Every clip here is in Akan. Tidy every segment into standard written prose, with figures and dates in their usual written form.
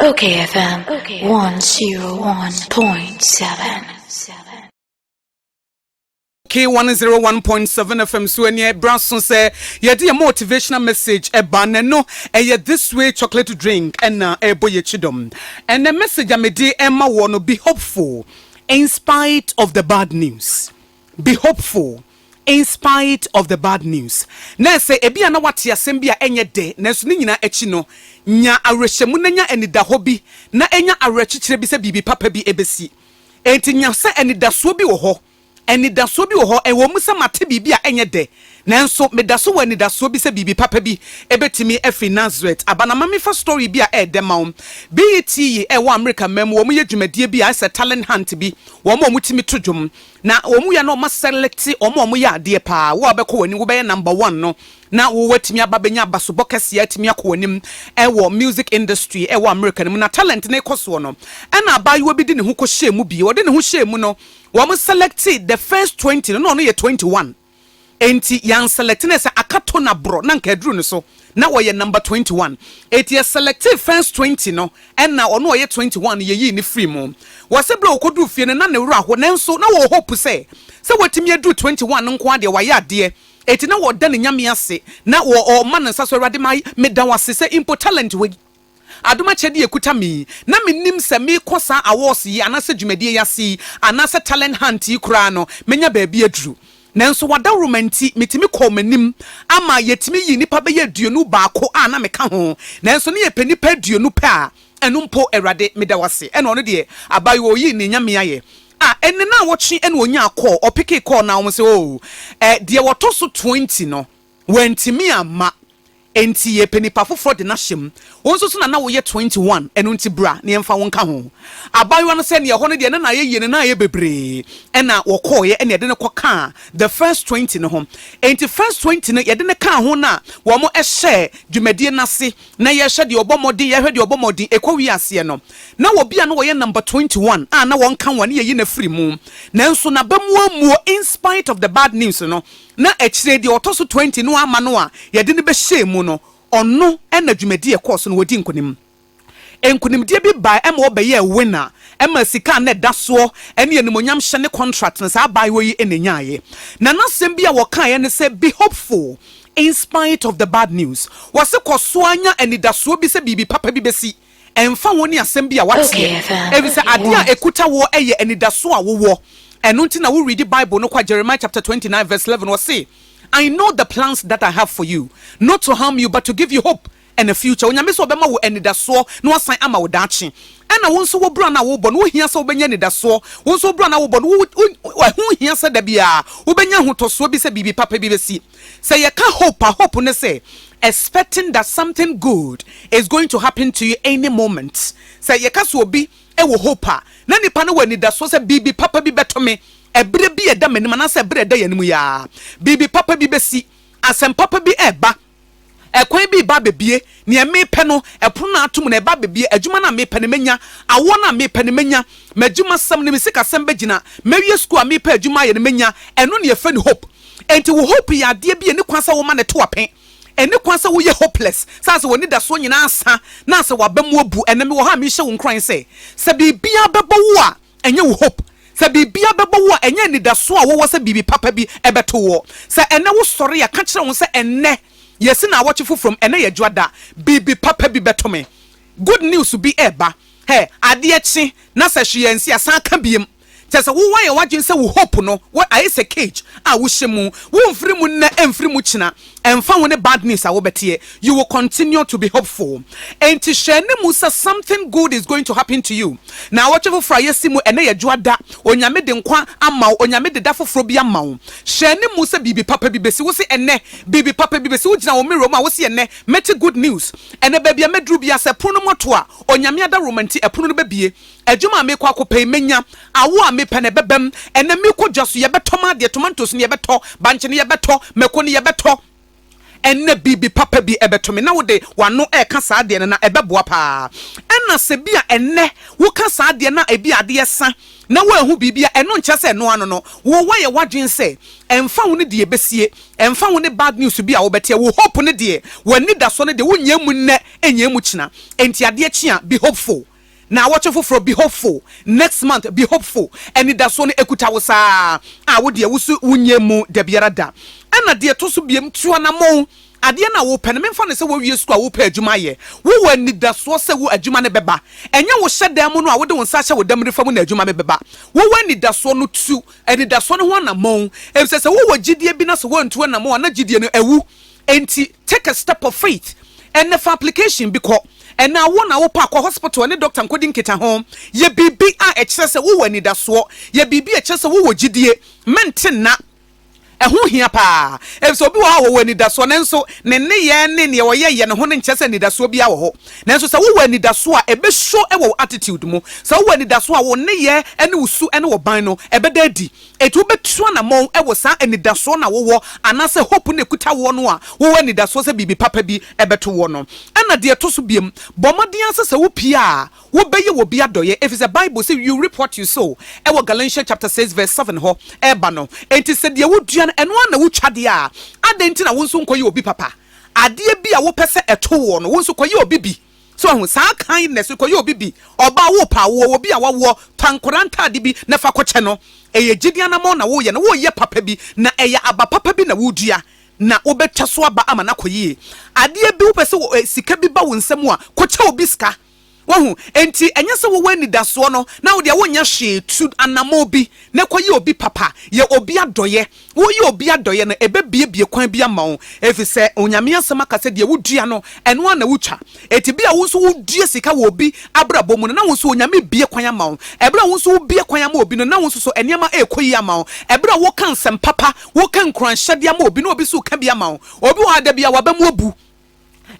Okay FM 101.7. K101.7 FM so ani ɛbra so sɛ yɛde yɛ motivational message ɛba na ɛno ɛyɛ This Way chocolate drink ɛna ɛbɔ yɛ kyidɔm. Ɛnɛ message a mede ɛma wɔ no, be hopeful in spite of the bad news. Be hopeful in spite of the bad news. Na sɛ ebi a na wate asɛm bi a ɛnyɛ dɛ, nanso ne nyinaa akyi no, nya awerɛhyɛmu na nya anidahɔ bi na ɛnya awerɛkyekyerɛ bi sɛ biribi papa bi ɛbɛsi. Enti nya sɛ anidasoɔ bi wɔ hɔ, anidasoɔ bi wɔ hɔ. Ɛwɔ mu sɛ mate biribi a ɛnyɛ dɛ, nanso meda so wɔ anidasoɔ bi sɛ biribi papa bi ɛbɛtumi afiri Nazareth aba. Na mamefa story bi a ɛɛdɛ ma wo. BET yi ɛwɔ America ma mu, wɔn yɛ dwumadie bi a ɛsɛ talent hunt bi. Wɔn a wɔtumi to dwom na wɔn yɛ na wɔn aselect wɔn a wɔyɛ adeɛ paa. Wo a bɛkɔ wɔn anim, wobɛyɛ number one no, na wo watumi aba bɛnya abasobɔ kɛseɛ, atumi akɔ w'anim ɛwɔ music industry ɛwɔ America no mu. Na talent ne kɔ soɔ no, ɛna abaayewa bi de ne ho kɔ hyɛ mu bi. Ɔde ne ho hyɛ mu no, wɔn select the first 20 no, na ɔno yɛ 21. Enti yan select ne sɛ akato na borɔ na nka aduru no so na wɔyɛ number 21. Eti yɛ select first 20 no, ɛna ɔno ɔyɛ 21, yɛyii ne firi mu. Wɔsɛ bere ɔkɔduru fie no, na ne wura hɔ, nanso na wɔ hope sɛ wɔtumi aduru 21 no nko adeɛ, wɔayɛ adeɛ. Eti na wɔda ne Nyame ase na wɔ ɔma ne nsa so, "Awurade, ma meda wo ase sɛ mpo talent wɔ adom akyɛde ekuta mi na menim sɛ meekɔ saa awards yi anaasɛ dwumadie yi ase yi anaasɛ talent hunt yi koraa no, menya baabi aduru, nanso wadawuruma nti metumi kɔɔ m'anim ama yɛtumi yi nipa bɛyɛ 21 a na meka ho, nanso ne yɛpɛ nipa 20 pɛ a, ɛno mpo, Awurade, meda wase." Ɛna ɔno deɛ, abayewa oyi ne Nyame ayɛ a ɛne na wɔtwe ɛna onya kɔɔ ɔpick kɔɔ na wɔn sɛ o ɛ deɛ wɔtɔ so 20 no wɔntumi ama, enti yɛpɛ nipa foforɔ de n'ahyɛ mu. Wɔn nso so na wɔyɛ 21, ɛno nti bra ne yɛmfa wɔn ka ho. Abaayewa no sɛ neɛ ɛhɔ no deɛ ne na ayɛ yie no na ayɛ bebree, ɛna wɔkɔɔyɛ ɛna yɛde no kɔ kaa the first 20 no ho. Enti first 20 no yɛde no kaa ho na wɔn ɛhyɛ dwumadie n'ase na yɛhwɛ deɛ ɔbɔ mmɔden, yɛhwɛ deɛ ɔbɔ mmɔden ɛkɔ wi aseɛ no, na wɔbi a na wɔyɛ number 21 a na wɔn ka wɔn ne yɛyi n'afiri mu, nanso n'abamuamuo, in spite of the bad news no, na akyire deɛ ɔtɔ so 20 no ama no a yɛde no bɛhyɛ mu no, ɔno ɛna dwumadie ɛkɔɔ so no wɔdi nkonim. Nkonimdie bi baa ɛma ɔbɛyɛ winner, ɛma sika na ɛda soɔ ɛne animonyam hyɛ ne contract no, saa abaayewa yi ɛna nyaayɛ. Na n'asɛm bi a wɔkaeɛ ne sɛ, "Be hopeful in spite of the bad news." Wɔse kɔ so anya anidasoɔ bi sɛ biribi papa bi bɛsi, ɛmfa wɔn ne asɛm bi a wateɛ, ɛfiri sɛ adeɛ a ɛkuta wɔ ɛyɛ anidasoɔ a wowɔ. Ɛno nti na woredi Bible no kɔ Jeremiah chapter 29 verse 11, wɔse, "I know the plans that I have for you, not to harm you but to give you hope and a future." Onyame sɛ ɔbɛma wo anidasoɔ na wasan ama wo daakye. Ɛna wo nso wo bra no a wobɔ no, wohia sɛ wobɛnya anidasoɔ. Wo nso wo bra no a wobɔ no, ɛho hia sɛ da biara wobɛnya ahotɔsoɔ bi sɛ biribi papa bi bɛsi. Sɛ yɛka hope a, hope ne sɛ expecting that something good is going to happen to you any moment. Sɛ yɛka sɛ obi ɛwɔ hope a, na nipa no wɔ anidasoɔ sɛ biribi papa bi bɛtɔ me ɛberɛ bi ɛda m'anim anaasɛ ɛberɛ ɛda yɛn anim yaa, biribi papa bi bɛsi, asɛm papa bi ɛɛba, ɛkwan bi ba bebie, nea mepɛ no, ɛpono no atom na ɛba bebie, adwuma no a mepɛ no menya, awoɔ no a mepɛ no menya, m'adwuma sɛm no, me sikasɛm bɛgyina, mɛwie sukuu a mepɛ adwuma ayɛ no menya. Ɛno ne yɛfrɛ no hope. Enti wo hope yɛ adeɛ bi a ɛne kwan sɛ woma ne to apɛn, ɛne kwan sɛ woyɛ hopeless saa sɛ wɔni dasoɔ nyinaa asa na sɛ waba mu abu. Ɛnɛ mewɔ hɔ a mehyɛ wo nkuran sɛ biribiara bɛbɔ wo a, ɛnyɛ wo hope. Sɛ biribia bɛbɔ wo a, ɛnyɛ anidasoɔ a wɔwɔ sɛ biribi papa bi ɛbɛto wɔ. Sɛ ɛnɛ wosɔre a, ka kyerɛ wo sɛ ɛnɛ yɛsi na awɔkye foforɔ, ɛnɛ yɛ dwoada, biribi papa bi bɛto me, good news bi ɛɛba. Hɛ, adeɛ kye na sɛ hwee yɛn si asan ka biem kyɛ sɛ wowɔ yɛ wadwene sɛ wo hope no wɔ ayɛ sɛ cage a wohyɛ mu, womfiri mu nnɛ, ɛmfiri mu kyina, ɛmfa wo ne bad news a wobɛteɛ, you will continue to be hopeful. Enti hwɛ ne mu sɛ something good is going to happen to you. Na awɔtwe foforɔ a yɛsi mu, ɛnɛ yɛ dwoada, Onyame de nkwa ama wo, Onyame de da foforɔ bi ama wo. Hwɛ ne mu sɛ biribi papa bi bɛsi wo. Se ɛnɛ biribi papa bi bɛsi. Wogyina wo mirror mu a, wosi ɛnɛ mɛte good news. Ɛnɛ baabi a mɛduru bi a, sɛ pono no mu ato a, Onyame adaworoma nti ɛpono no bɛbie. Adwuma a mekɔ akɔpɛ yi menya, awo a mepɛ no ɛbɛbɛm. Ɛnɛ mekɔ dwa so, yɛbɛtɔ ma adeɛ, tomatoes no yɛbɛtɔ, bankye no yɛbɛtɔ, mako no yɛbɛtɔ. Ɛnɛ biribi papa bi ɛbɛtɔ me. Na wode wano ɛɛka saa adeɛ no na ɛbɛboa paa. Ɛna Ɛna sɛ bi a ɛnnɛ woka saa adeɛ na ebi adeɛ sa na woanhu biribi a, ɛno nkyerɛ sɛ ɛno ano no. Wo woayɛ w'adwene sɛ ɛmfa ho ne deɛ ɛbɛsie, ɛmfa ho ne bad news bi a wobɛteɛ, wo hope no deɛ, w'anidasoɔ no deɛ, wonyaa mu nnɛ, nyaa mu kyena. Enti adeɛ kye a, be hopeful. Naawɔtwe foforɔ, be hopeful. Next month, be hopeful. Anidasoɔ no ɛkuta wo saa a, wo deɛ wo so wonyaa mu dabiara da. Ɛna deɛ ɛtɔ so biom, tu anamɔn. Adeɛ no a wopɛ no, memfa no sɛ woawie sukuu a worepɛ adwuma ayɛ. Wowɔ anidasoɔ sɛ wo adwuma no bɛba. Ɛnyɛ wo hyɛ dan mu no a wode wo nsa ahyɛ wo damirifa mu na adwuma no bɛba. Wowɔ anidasoɔ no, tu anidasoɔ no ho anammɔn. Efisɛ sɛ wowɔ gyidie bi na sɛ woantu anammɔn a, na gyidie no awu. Enti take a step of faith. Ɛnnɛ fa application bi kɔ. Ɛnnɛ awoɔ na wopɛ a, kɔ hospital ɛne doctor nkɔdi nkitaho. Yɛ biribi a ɛkyerɛ sɛ wowɔ anidasoɔ. Yɛ biribi a ɛkyerɛ sɛ wowɔ gyidie. Mente nna. Ɛho hia paa, efisɛ obi wɔ hɔ a ɔwɔ anidasoɔ nanso ne nneyɛɛ ne nea ɔyɛ yɛ ne ho no nkyerɛ sɛ anidasoɔ biara wɔ hɔ. Nanso sɛ wowɔ anidasoɔ a, ɛbɛ show wɔ wo attitude mu. Sɛ wowɔ anidasoɔ a, wo nneyɛɛ ne wo su ne wo ban no, ɛbɛda adi. Enti wobɛtu anammɔn wɔ saa anidasoɔ no a wowɔ anaasɛ hope no a ɛkuta woɔ no a wowɔ anidasoɔ sɛ biribi papa bi bɛto woɔ no. Ɛna deɛ ɛtɔ so biom, bɔ mmɔden ara sɛ sɛ wopue a, Wobɛyɛ obi adɔeɛ, efisɛ Bible se you reap what you sow ɛwɔ Galatians chapter 6 verse 7 hɔ ɛreba no. Enti sɛ deɛ wodua no ɛno ara na wotwa deɛ a, adɛn nti na wo nso nkɔyɛ obi papa? Adeɛ bi a wopɛ sɛ ɛto woɔ no, wo nso kɔyɛ obi bi. So wahu? Saa kindness no, kɔyɛ obi bi. Ɔbaa worepɛ awoɔ, obi a wawoɔ, tɔ nkwadaa ntaade bi na fa kɔkyɛ no. Ɛyɛ gyidie anammɔn na woreyɛ no, woreyɛ papa bi, na ɛyɛ aba papa bi na woredua, na wobɛtwa so aba ama no akɔ yie. Adeɛ bi wopɛ sɛ sika bi ba wo nsam a, kɔkyɛ obi sika. Wahu? Enti ɛnyɛ sɛ wowɔ anidasoɔ no na wo deɛ wonyɛ hwee. Tu anammɔn bi na kɔyɛ obi papa. Yɛ obi adɔeɛ. Woyɛ obi adɔeɛ no, ɛbɛbuebue kwan bi ama wo, ɛfiri sɛ Onyame asɛm aka sɛ deɛ wodua no, ɛno ara na wotwa. Enti bi a wo nso wodua sika wɔ obi abrabɔ mu no, na wo nso Onyame rebue kwan ama wo. Ɛberɛ a wo nso wobue kwan ama obi no, na wo nso so nneɛma rekɔ yie ama wo. Ɛberɛ a woka nsɛm papa, woka nkuranhyɛdeɛ ama obi, na obi nso reka bi ama wo. Obi wɔ hɔ a da biara w'aba mu abu.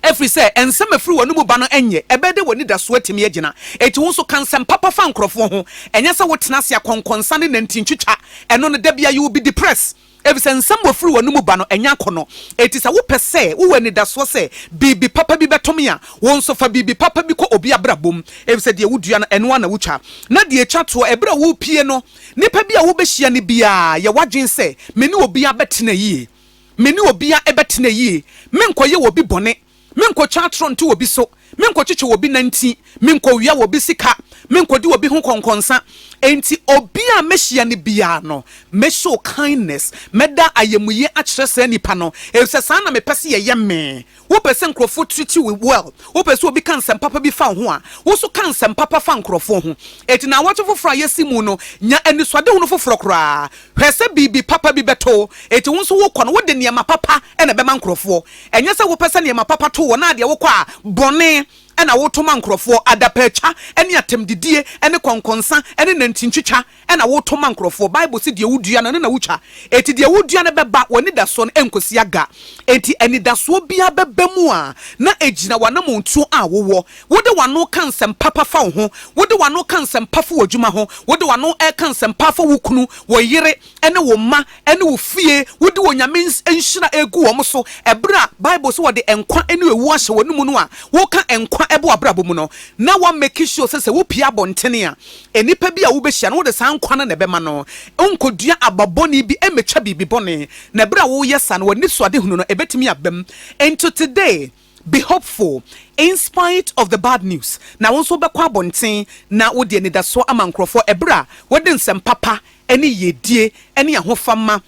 Ɛfiri sɛ nsɛm a ɛfiri w'anomu ba no nyɛ, ɛbɛyɛ dɛ w'anidasoɔ atumi agyina. Enti wo nso ka nsɛm papa fa nkurɔfoɔ ho. Ɛnyɛ sɛ wotena ase akɔnkɔnsa ne nantintwitwa, ɛno no da biara you will be depressed. Ɛfiri sɛ nsɛm a ɛfiri w'anomu ba no ɛnyɛ akɔnnɔ. Enti sɛ wopɛ sɛ wowɔ anidasoɔ sɛ biribi papa bi bɛto me a, wo nso fa biribi papa bi kɔ obi abrabɔ mu. Ɛfiri sɛ deɛ wodua no, ɛno ara na wotwa. Na deɛ ɛtwa toɔ, ɛberɛ a worepue no, nipa bi a wobɛhyia no biara, yɛ w'adwene sɛ, me ne obiara bɛtena yie. Me ne obiara bɛtena yie. Menkɔyɛ obi bɔne. Menkɔtwa atorɔ nto obi so. Menkɔtwetwe obi nantin. Menkɔwia obi sika. Menkɔdi obi ho kɔnkɔnsa. Enti obiara a mɛhyia no biara no, mɛ show kindness. Mɛda ayamuyie akyerɛ saa nipa no, efisɛ saa na mepɛ sɛ yɛyɛ me. Wopɛ sɛ nkurɔfoɔ treat wo well, wopɛ sɛ obi ka nsɛm papa bi fa wo ho a, wo nso ka nsɛm papa fa nkurɔfoɔ ho. Enti nnawɔtwe foforɔ a yɛasi mu no, nya anisoadehunu foforɔ koraa. Hwɛ sɛ biribi papa bi bɛto wo. Enti wo nso wokɔ no, wode nneɛma papa na ɛbɛma nkurɔfoɔ. Ɛnyɛ sɛ wopɛ sɛ nneɛma papa to wo na deɛ wokɔ a, bɔne na woto ma nkurɔfoɔ, adapaatwa ne atɛmdidie ne kɔnkɔnsa ne nantintwitwa. na woto ma nkurɔfoɔ. Bible se deɛ wodua no, ɛno na wotwa. Enti deɛ wodua no bɛba, w'anidasoɔ no ɛnkɔsi aga. Enti anidasoɔ biara bɛba mu a, na ɛgyina w'anamontuo a wowɔ. Wode w'ano ka nsɛm papa fa wo ho, wode w'ano ka nsɛm pa fa w'adwuma ho, wode w'ano ka nsɛm pa fa wo kunu, wo yere, ne wo mma, ne wo fie, wode Onyame nhyira regu wɔn so. Ɛberɛ a Bible se wɔde nkwa ne owuo ahyɛ w'anomu no a, woka nkwa bɔ w'abrabɔ mu no, na wa make sure sɛ sɛ wopue abɔntene a, Nnipa bi a wubehyia no, wode saa nkwa no na ɛbɛma no. Nkodua aba bɔne bi mmetwa biribi bɔne. Na bere a woreyɛ saa no, w'anisoadehunu no, ebetumi aba mu. Enti today, be hopeful in spite of the bad news. Na wo nso wobɛkɔ abɔnten na wode anidasoɔ ama nkurɔfoɔ bere a wode nsɛm papa ne yiedie ne ahofama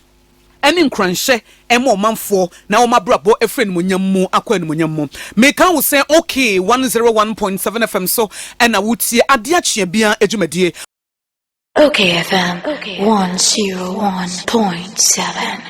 ne nkuranhyɛ ma ɔmanfoɔ na wɔn abrabɔ afiri animuonyam mu akɔ animuonyam mu. Meka wo sɛ OK 101.7 FM so na wotie adeɛ akyeɛ biara dwumadie. OK FM 101.7.